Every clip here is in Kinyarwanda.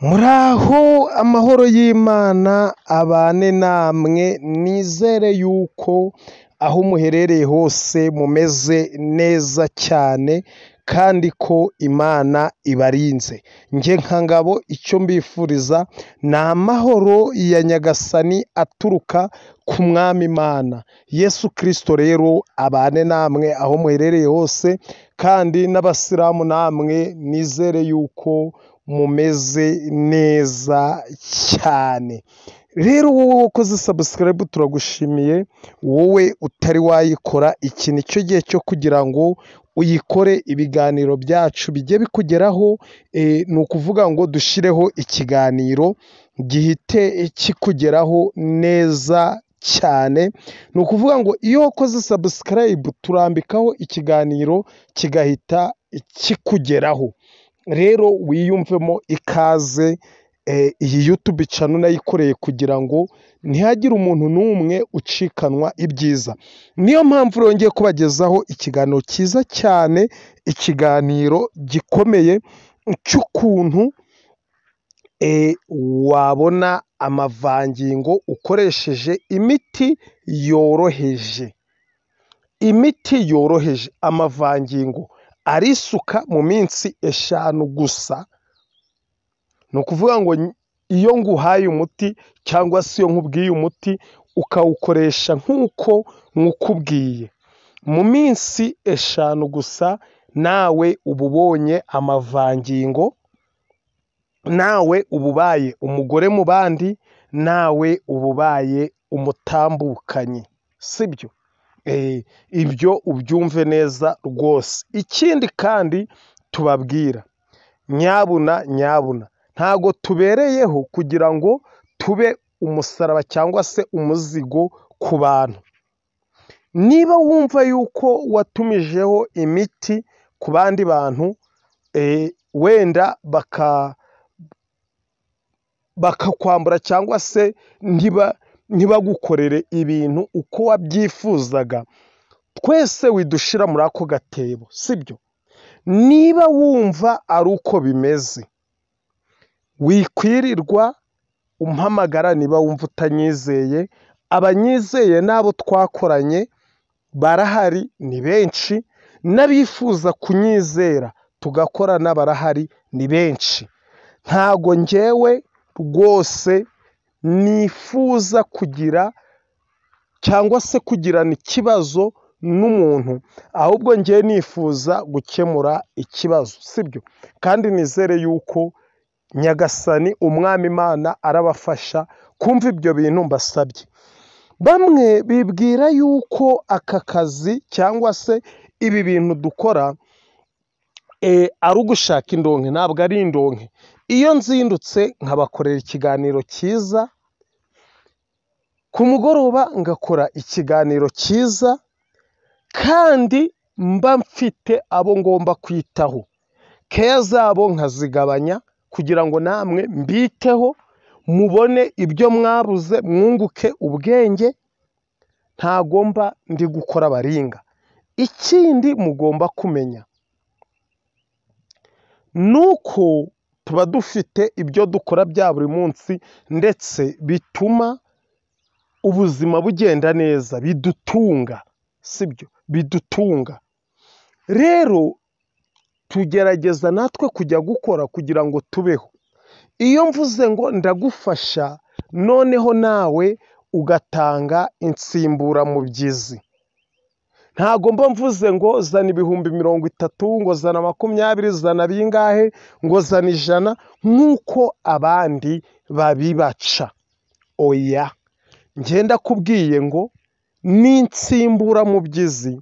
Muraho, amahoro y'Imana abane namwe, nizere yuko aho muherereye hose mumeze neza cyane kandi ko Imana ibarinze. Njye nka Ngabo icyo mbifuriza ni amahoro ya Nyagasani aturuka ku Mwami Imana. Yesu Kristo rero abane namwe aho muherereye hose, kandi n'abasilamu namwe nizere yuko mumeze neza cyane. Rero wowe wakoze subscribe turagushimiye, wowe utari wayikora iki ni cyo gihe cyo kugira ngo uyikore, ibiganiro byacu bijye bikugeraho. Ni ukuvuga ngo dushyireho ikiganiro gihite kikugeraho neza cyane. Ni ukuvuga ngo iyo wakoze subscribe turambikaho ikiganiro kigahita kikugeraho. Rero wiyumvemo ikaze. Iyi YouTube channel nayikoreye kugira ngo ntihagire umuntu n'umwe ucikanwa ibyiza. Niyo mpamvu rongeye kubagezaho ikiganiro cyiza cyane, ikiganiro gikomeye cy'ukuntu wabona amavangingo ukoresheje imiti yoroheje. Imiti yoroheje, amavangingo arisuka mu minsi 5 gusa. Ni ukuvuga ngo iyo nguhaye umuti cyangwa se iyo nkubwiye umuti ukawukoresha nk'uko nkukubwiye, mu minsi 5 gusa nawe uba ubonye amavangingo, nawe uba ubaye umugore mu bandi, nawe uba ubaye umutambukanyi, sibyo? Ibyo ubyumve neza rwose. Ikindi kandi tubabwira, nyabuna nyabuna, ntago tubereyeho kugira ngo tube umusaraba cyangwa se umuzigo ku bantu. Niba wumva yuko watumijeho imiti ku bandi bantu, wenda bakakwambura cyangwa se ntibagukorere ibintu uko wabyifuzaga, twese widushira muri ako gatebo, sibyo? Niba wumva ari uko bimeze, wikwirirwa umpamagara niba wumva utanyizeye. Abanyizeye n'abo twakoranye barahari ni benshi, n'abifuza kunyizera tugakorana barahari ni benshi. Ntago njyewe rwose nifuza kugira cyangwa se kugirana ikibazo n'umuntu, ahubwo njyewe nifuza gukemura ikibazo, sibyo? Kandi nizere yuko Nyagasani Umwami Imana arabafasha kumva ibyo bintu mbasabye. Bamwe bibwira yuko aka kazi cyangwa se ibi bintu dukora ari ugushaka indonke. Ntabwo ari indonke. Iyo nzindutse nkabakorera ikiganiro cyiza, ku mugoroba ngakora ikiganiro cyiza, kandi mba mfite abo ngomba kwitaho, keya zabo nkazigabanya kugira ngo namwe mbiteho, mubone ibyo mwabuze, mwunguke ubwenge. Ntagomba ndi gukora baringa. Ikindi mugomba kumenya nuko tuba dufite ibyo dukora bya buri munsi, ndetse bituma ubuzima bugenda neza, bidutunga, sibyo? Bidutunga. Rero tugerageza natwe kujya gukora kugira ngo tubeho. Iyo mvuze ngo ndagufasha, noneho nawe ugatanga insimburamubyizi. Ntago mba mvuze ngo zana 30,000, ngo zana 20, zana bingahe, ngo zana 100 nk'uko abandi babibaca. Oya, ngenda kubwiye ngo n'insimburamubyizi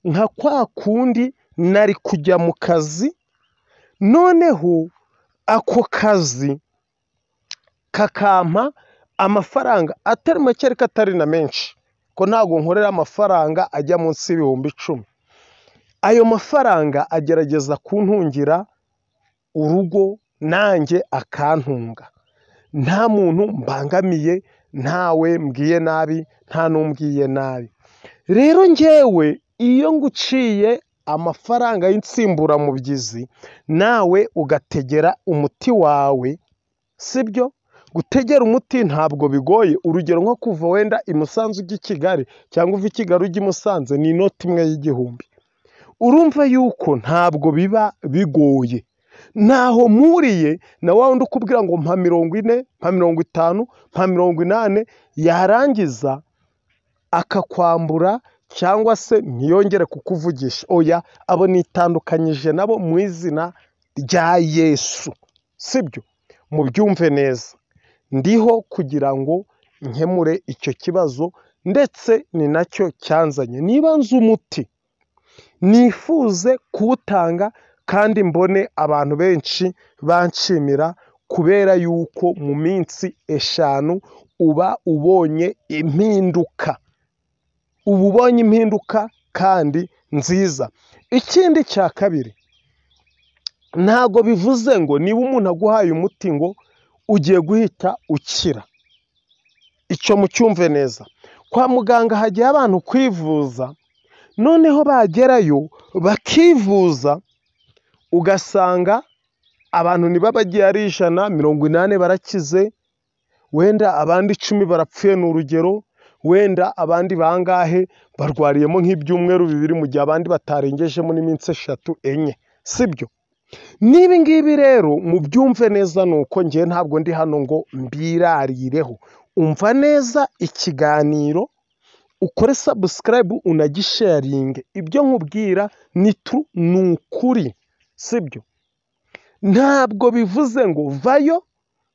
nka kwa kundi nari kujya mu kazi, noneho ako kazi kakampa amafaranga atari make ariko atari na menshi, ko ntago nkorera amafaranga ajya munsi y'10,000. Ayo mafaranga agerageza kuntungira urugo, nanjye akantunga. Nta muntu mbangamiye, ntawe mbwiye nabi, nta n'umbwiye nabi. Rero njyewe iyo nguciye amafaranga y'insimburamubyizi, nawe ugategera umuti wawe, Sibyo? Gutegera umuti ntabwo bigoye. Urugero nko kuva wenda i Musanze ujya i Kigali cyangwa uva i Kigali ujya i Musanze ni inoti imwe y'igihumbi. Urumva yuko ntabwo biba bigoye. Ntaho mpuriye na wa wundi ukubwira ngo mpa 40, mpa 50, mpa 80, yarangiza akakwambura cyangwa se ntiyongere kukuvugisha. Oya, abo nitandukanyije nabo mu izina rya Yesu. Sibyo? Mubyumve neza. Ndiho kugira ngo nkemure icyo kibazo, ndetse ni nacyo cyanzanye. Niba nzi umuti nifuze kuwutanga kandi mbone abantu benshi banshimira, kubera yuko mu minsi 5 uba ubonye impinduka, uba ubonye impinduka kandi nziza. Ikindi cya kabiri, ntago bivuze ngo niba umuntu aguhaye umuti ngo ugiye guhita ukira. Icyo mucyumve neza. Kwa muganga hagiye abantu kwivuza, noneho bagerayo bakivuza, ugasanga abantu niba bagiye ari 100, 80 barakize, wenda abandi 10 barapfuye ni urugero, wenda abandi bangahe barwariyemo nk'ibyumweru 2 mu gihe abandi batarengejemo n'iminsi 3, 4. Sibyo? Niba ngibi rero mubyumve neza, nuko ngiye ntabwo ndi hano ngo mbirarireho. Umva neza ikiganiro, ukore subscribe unagisharinge. Ibyo nkubwira ni true, ni ukuri. Sibyo? Ntabwo bivuze ngo vayo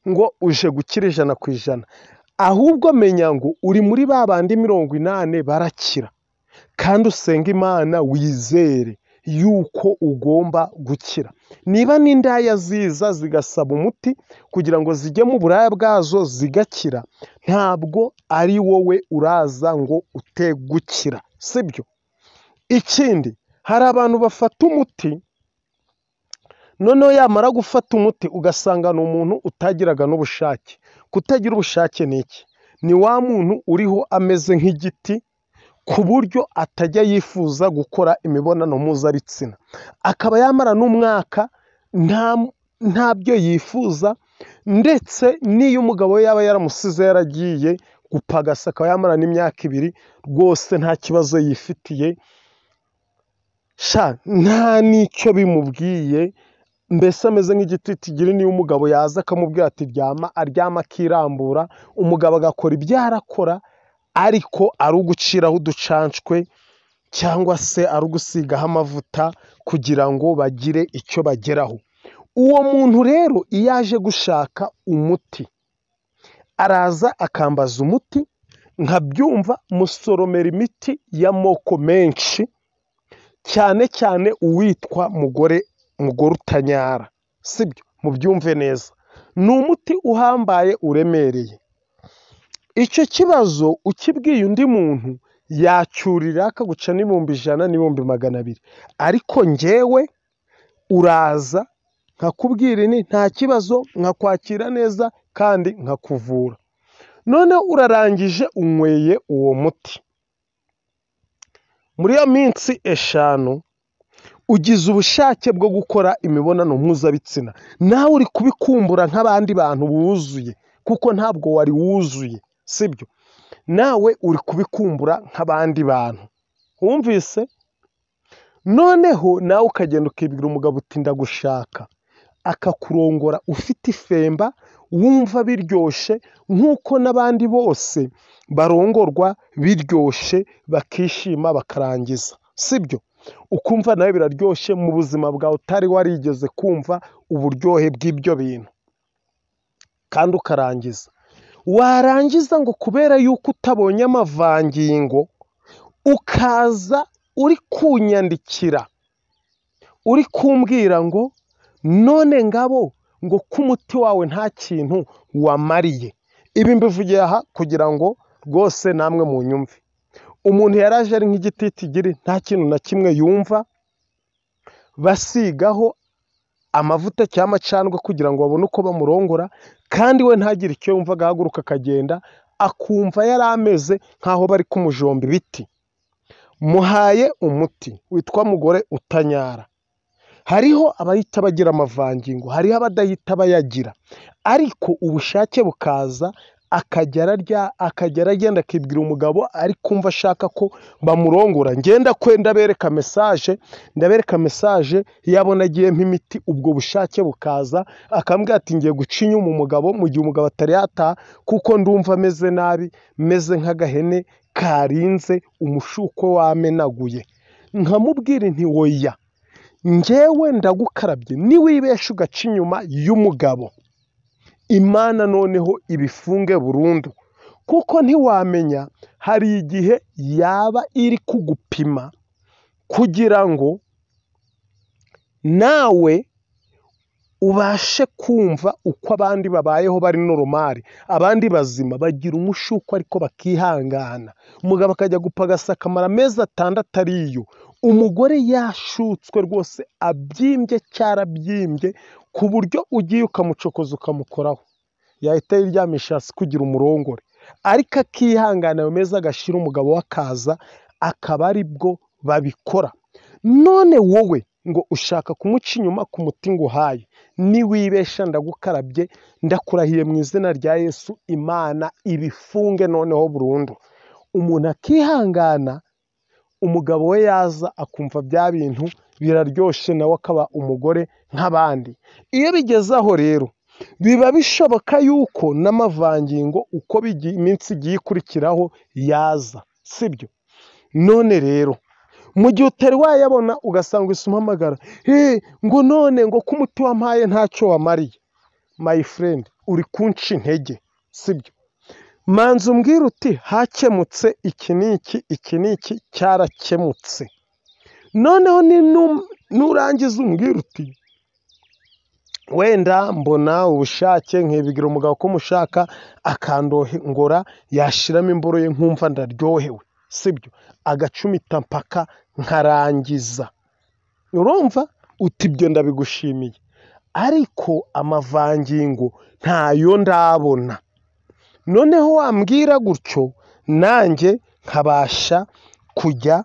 ngo uje gukira 100%, ahubwo menya ngo uri muri ba bandi 80 barakira, kandi usenga Imana wizere yuko ugomba gukira. Niba n'indaya ziza zigasaba umuti kugira ngo zijye mu buraya bwazo zigakira, ntabwo ari wowe uraza ngo ute gukira. Sibyo? Ikindi, hari abantu bafata umuti, noneho yamara gufata umuti ugasanga ni umuntu utagiraga n'ubushake. Kutagira ubushake ni iki? Ni wa muntu uriho ameze nk'igiti, ku buryo atajya yifuza gukora imibonano mpuzabitsina, akaba yamara n'umwaka ntabyo yifuza, ndetse n'iyo umugabo we yaba yaramusize yaragiye gupagasa akaba yamara n'imyaka 2 rwose nta kibazo yifitiye, sha nta n'icyo bimubwiye, mbese ameze nk'igiti kigira. Niyo umugabo yaza akamubwira ati ryama, aryama akirambura, umugabo agakora ibyo arakora, ariko ari uguciraho uducanshwe cyangwa se ari ugusigaho amavuta kugira ngo bagire icyo bageraho. Uwo muntu rero iyo aje gushaka umuti, araza akambaza umuti, nkabyumva musoromera imiti y'amoko menshi, cyane cyane uwitwa mugore utanyara. Sibyo? Mubyumve neza. Ni umuti uhambaye uremereye. Icyo kibazo ukibwiye undi muntu yacyurira akaguca n'100,000 n'200,000, ariko njyewe uraza nkakubwira ni nta kibazo, nkakwakira neza kandi nkakuvura. None urarangije unyweye uwo muti, muri iyo minsi 5 ugize ubushake bwo gukora imibonano mpuzabitsina, nawe uri kubikumbura nk'abandi bantu buzuye, kuko ntabwo wari wuzuye. Sibyo? Nawe uri kubikumbura nk'abandi bantu. Wumvise? Noneho nawe ukagenda ukibwira umugabo uti ndagushaka, akakurongora ufite ifemba, wumva biryoshe nk'uko n'abandi bose barongorwa biryoshe, bakishima bakarangiza. Sibyo? Ukumva nawe biraryoshye mu buzima bwawe utari warigeze kumva uburyohe bw'ibyo bintu, kandi ukarangiza. Warangiza ngo kubera yuko utabonye amavangingo, ukaza uri kunyandikira, uri kumbwira ngo none ngabo ngo k'umuti wawe nta kintu wamariye. Ibi mbivugiye aha kugira ngo rwose namwe munyumve. Umuntu yaraje ari nk'igititigiri, nta kintu na kimwe yumva, basigaho amavuta cyangwa amacandwe kugira ngo babone uko bamurongora, kandi we ntagire icyo yumva, agahaguruka akagenda, akumva yari ameze nk'aho bari kumujomba ibiti. Muhaye umuti witwa mugore utanyara. Hariho abahita bagira amavangingo, hariho abadahita bayagira, Ariko ubushake bukaza, akajya ararya, akajya aragenda akibwira umugabo ari kumva ashaka ko bamurongora. Ngenda kwe ndabereka message, ndabereka message yabona agiye imiti, ubwo bushake bukaza, akambwira ati ngiye guca inyuma umugabo mu gihe umugabo atari yataha, kuko ndumva ameze nabi, meze nk'agahene karinze umushuko wamenaguye. Nkamubwira nti oya, njyewe ndagukarabye, niwibesha ugaca inyuma y'umugabo, Imana noneho ibifunge burundu, kuko ntiwamenya hari igihe yaba iri kugupima kugira ngo nawe ubashe kumva uko abandi babayeho bari normal, abandi bazima bagira umushuko ariko bakihangana. Umugabo akajya gupagasa akamara amezi 6 ariyo, umugore yashutswe rwose, abyimbye cyarabyimbye, ku buryo ugiye ukamucokoza ukamukoraho yahita yiryamisha hasi kugira umurongore, ariko akihangana ayo mezi agashira, umugabo we akaza, akaba aribwo babikora. None wowe ngo ushaka kumuca inyuma ku muti nguhaye, niwibesha ndagukarabye, ndakurahiye mu izina rya Yesu, Imana ibifunge noneho burundu. Umuntu akihangana, umugabo we yaza akumva bya bintu biraryoshe, nawe akaba umugore nk'abandi. Iyo bigeze aho rero biba bishoboka yuko n'amavangingo uko iminsi igiye ikurikiraho yaza, sibyo? None rero mu gihe utari wayabona ugasanga uhise umpamagara, ngo none ngo ko umuti wampaye ntacyo wamariye. My friend, uri kunca intege, sibyo? Manza umbwira uti hakemutse iki n'iki, iki n'iki cyarakemutse. Noneho nurangiza umbwira uti wenda mbona ubushake nkibwira umugabo ko mushaka, akandongora, yashiramo imboro ye nkumva ndaryohewe, sibyo? Agacumita mpaka nkarangiza. Urumva uti ibyo ndabigushimiye, ariko amavangingo ntayo ndabona. Noneho wambwira gutyo nanjye nkabasha kujya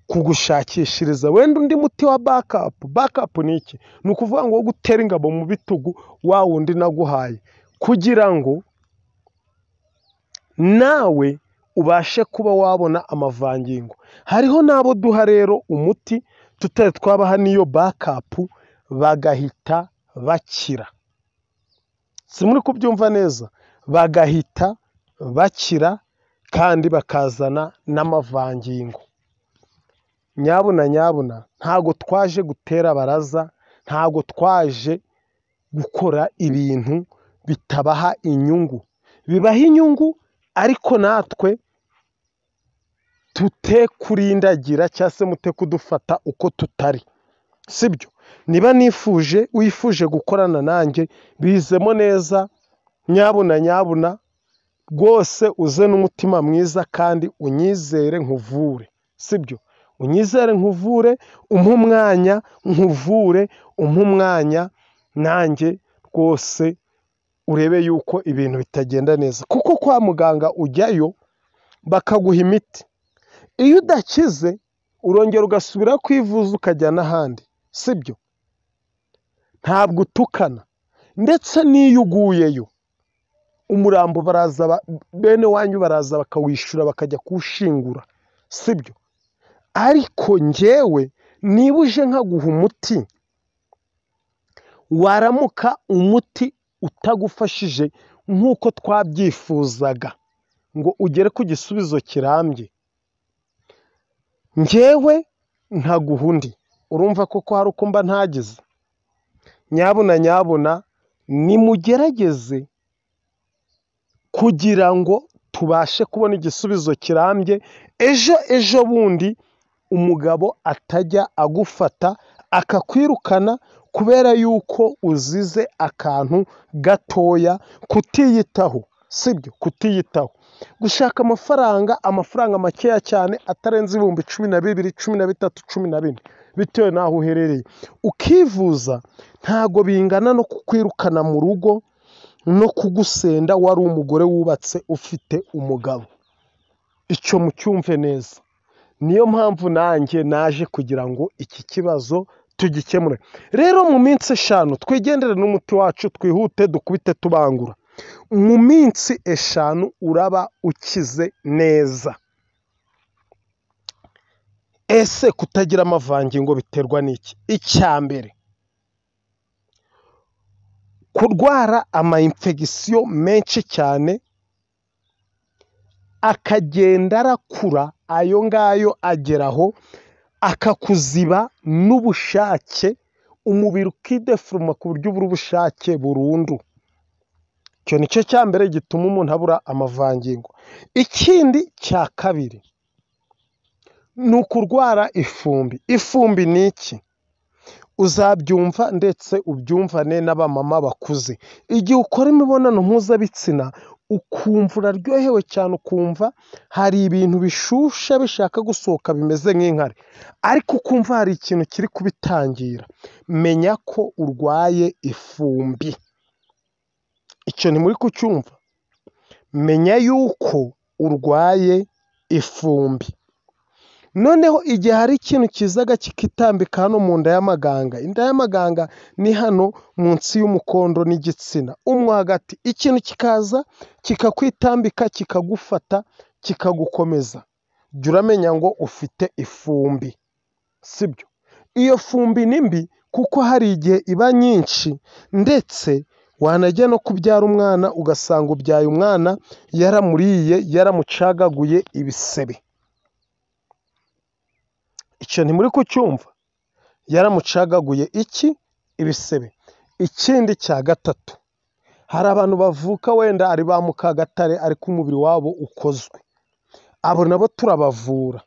kugushakishiriza wenda undi muti wa backup. Backup ni iki? Ni ukuvuga ngo gutera ingabo mu bitugu wa wundi naguhaye, kugira ngo nawe ubashe kuba wabona amavangingo. Hariho n'abo duha rero umuti tutari twabaha n'iyo backup, bagahita bakira. Si muri kubyumva neza? Bagahita bakira kandi bakazana n'amavangingo. Nyabuna nyabuna, ntago twaje gutera baraza, ntago twaje gukora ibintu bitabaha inyungu. Bibaha inyungu, ariko natwe tute kurindagira cyangwa se mute kudufata uko tutari, sibyo? Niba nifuje wifuje gukorana nanjye, bizemo neza, nyabuna nyabuna rwose, uze n'umutima mwiza kandi unyizere nkuvure, sibyo? Unyizere nkuvure, umpe umwanya nkuvure, umpe umwanya nanjye rwose urebe yuko ibintu bitagenda neza. Kuko kwa muganga ujyayo bakaguha imiti, iyo udakize urongera ugasubira kwivuza ukajya n'ahandi, sibyo? Ntabwo utukana, ndetse n'iyo uguyeyo umurambo baraza, bene wanyu baraza bakawishura bakajya kuwushingura, sibyo? Ariko njyewe niba uje nkaguha umuti, waramuka umuti utagufashije nk'uko twabyifuzaga ngo ugere ku gisubizo kirambye, njyewe nkaguha undi, urumva koko hari uko mba ntagize? Nyabuna nyabuna, nimugerageze kugira ngo tubashe kubona igisubizo kirambye, ejo ejo bundi umugabo atajya agufata akakwirukana kubera yuko uzize akantu gatoya, kutiyitaho, sibyo? Kutiyitaho, gushaka amafaranga, amafaranga makeya cyane atarenze 12,000, 13, 14, bitewe n'aho uherereye, ukivuza. Ntago bingana no kukwirukana mu rugo no kugusenda wari umugore wubatse ufite umugabo. Icyo mucyumve neza. Niyo mpamvu nanjye naje kugira ngo iki kibazo tugikemure. Rero mu minsi 5 twigendere n'umuti wacu, twihute, dukubite tubangura. Mu minsi 5 uraba ukize neza. Ese kutagira amavangingo biterwa n'iki? Icya mbere, kurwara ama infection menshi cyane akagenda arakura, ayo ngayo ageraho akakuziba n'ubushake, umubiri ukidefuruma ku buryo ubura ubushake burundu. Icyo nicyo cya mbere gituma umuntu abura amavangingo. Ikindi cya kabiri ni ukurwara ifumbi. Ifumbi ni iki? Uzabyumva ndetse ubyumvane n'abamama bakuze. Igihe ukora imibonano mpuzabitsina ukumva uraryohewe cyane, ukumva hari ibintu bishusha bishaka gusohoka bimeze nk'inkari, ariko ukumva hari ikintu kiri kubitangira, menya ko urwaye ifumbi. Icyo ntimuri kucyumva? Menya yuko urwaye ifumbi. Noneho igihe hari ikintu kizaga kikitambika hano mu nda y'amaganga, inda y'amaganga ni hano munsi y'umukondo n'igitsina, umwo hagati, ikintu kikaza kikakwitambika, kikagufata, kikagukomeza, jya uramenya ngo ufite ifumbi, sibyo? Iyo fumbi ni mbi kuko hari igihe iba nyinshi, ndetse wanajya no kubyara umwana ugasanga ubyaye umwana yaramuriye, yaramucagaguye ibisebe. Icyo ntimuri kucyumva? Yaramucagaguye iki? Ibisebe. Ikindi cya gatatu, hari abantu bavuka wenda ari ba Mukagatare ariko umubiri wabo ukozwe, abo nabo turabavura.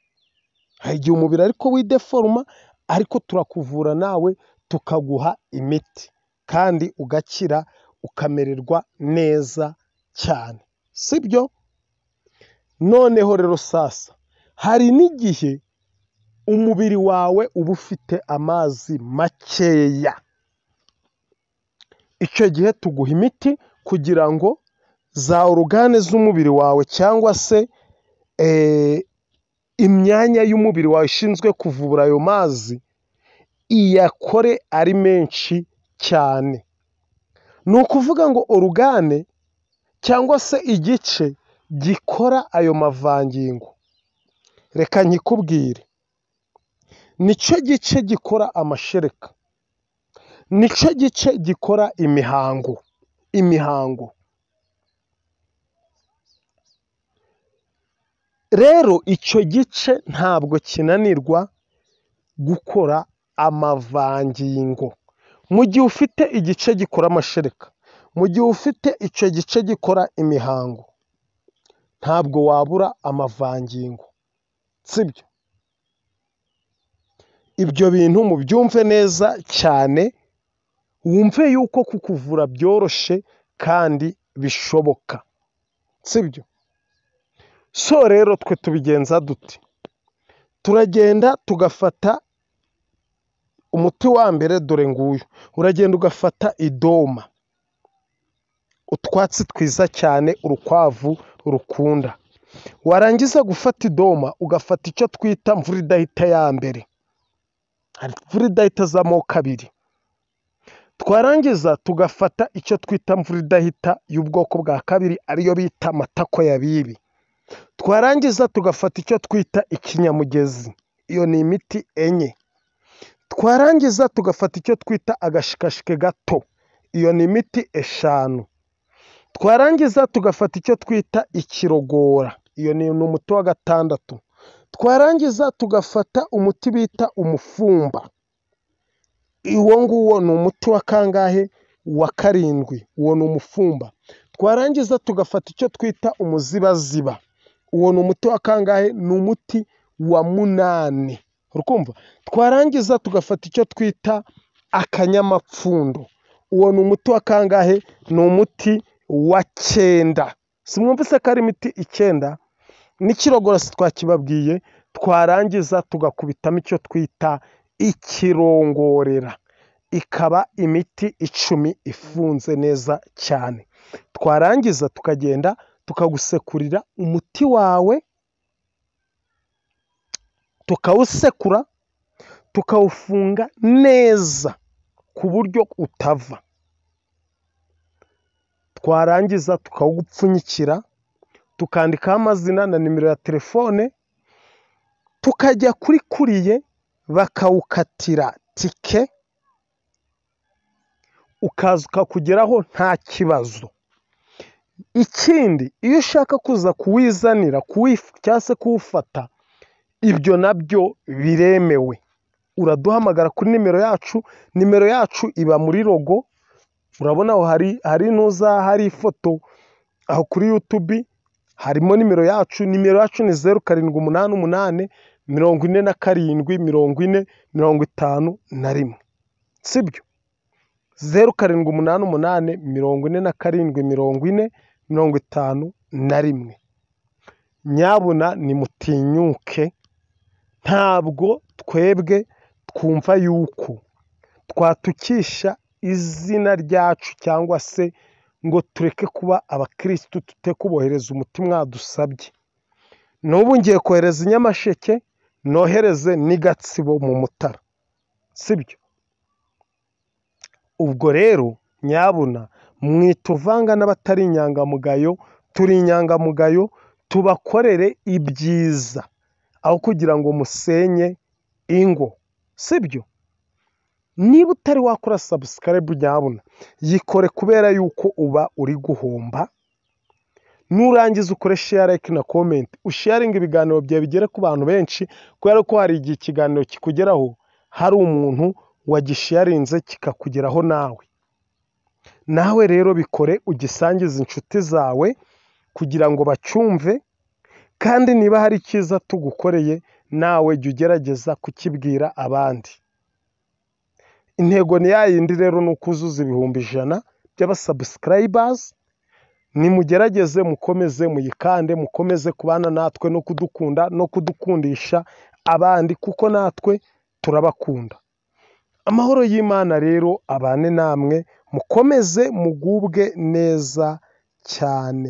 Hari igihe umubiri ariko wideforuma, ariko turakuvura nawe tukaguha imiti kandi ugakira ukamererwa neza cyane, sibyo? Noneho rero sasa hari n'igihe umubiri wawe uba ufite amazi makeya, icyo gihe tuguha imiti kugira ngo za orugane z'umubiri wawe cyangwa se imyanya y'umubiri wawe ishinzwe kuvubura ayo mazi iyakore ari menshi cyane. Ni ukuvuga ngo orugane cyangwa se igice gikora ayo mavangingo, reka nkikubwire, nicyo gice gikora amashereka, nicyo gice gikora imihango. Imihango rero icyo gice ntabwo kinanirwa gukora amavangingo. Mu gihe ufite igice gikora amashereka, mu gihe ufite icyo gice gikora imihango, ntabwo wabura amavangingo, sibyo? Ibyo bintu mubyumve neza cyane, wumve yuko kukuvura byoroshye kandi bishoboka, sibyo? So rero twe tubigenza dute? Turagenda tugafata umuti wa mbere, dore nguyu. Uragenda ugafata idoma, utwatsi twiza cyane urukwavu rukunda. Warangiza gufata idoma ugafata icyo twita mvura idahita ya mbere. Hari mvura idahita z'amoko abiri. Twarangiza tugafata icyo twita mvura idahita y'ubwoko bwa kabiri, ariyo bita matako ya bibi. Twarangiza tugafata icyo twita ikinyamugezi, iyo ni imiti 4. Twarangiza tugafata icyo twita agashikashike gato, iyo ni imiti 5. Twarangiza tugafata icyo twita ikirogora, iyo ni umuti wa 6. Twarangiza tugafata umuti bita umufumba, uwo nguwo ni umuti wa kangahe? Wa 7, uwo ni umufumba. Twarangiza tugafata icyo twita umuzibaziba, uwo ni umuti wa kangahe? Ni umuti wa 8. Urukumva? Twarangiza tugafata icyo twita akanyamapfundo, uwo ni umuti wa kangahe? Ni umuti wa 9. Simwumvise ko ari imiti 9? N'ikirogora twakibabwiye. Twarangiza tugakubitamo icyo twita ikirongorera, ikaba imiti 10 ifunze neza cyane. Twarangiza tukagenda tukagusekurira umuti wawe, tukawusekura. Tukawufunga neza ku buryo utava, twarangiza tukawugupfunyikira, tukandikaho amazina na nimero ya telefone, tukajya kuri kuriye bakawukatira tike, ukaza ukakugeraho nta kibazo. Ikindi, iyo ushaka kuza kuwizanira cyangwa se kuwufata, ibyo nabyo biremewe. Uraduhamagara kuri nimero yacu, nimero yacu iba muri logo, urabona aho hari intuza, hari ifoto aho kuri YouTube harimo nimero yacu. Nimero yacu ni 0 7 8 8 47 40 51, sibyo? 0 7 8 8 47 40 51. Nyabuna nimutinyuke, ntabwo twebwe twumva yuko twatukisha izina ryacu cyangwa se ngo tureke kuba abakirisitu, tute kubohereza umuti mwadusabye. N'ubu ngiye kohereza i Nyamasheke, nohereze n'i Gatsibo mu Mutara, sibyo? Ubwo rero nyabuna mwituvanga n'abatari inyangamugayo, turi inyangamugayo, tubakorere ibyiza aho kugira ngo musenye ingo, sibyo? Niba utari wakora subscribe nyabuna yikore, kubera yuko uba uri guhomba. Nurangiza ukore share, like na comment, usharinga ibiganiro byawe bigere ku bantu benshi, kubera ko hari igihe ikiganiro kikugeraho hari umuntu wagisharinze kikakugeraho nawe. Nawe rero bikore, ugisangize inshuti zawe kugira ngo bacyumve, kandi niba hari icyiza tugukoreye nawe jya ugerageza kukibwira abandi. Intego ni ya yindi rero, ni ukuzuza 100,000 by'abasubscribers. Nimugerageze mukomeze muyikande, mukomeze kubana natwe no kudukunda no kudukundisha abandi, kuko natwe turabakunda. Amahoro y'Imana rero abane namwe, mukomeze mugubwe neza cyane.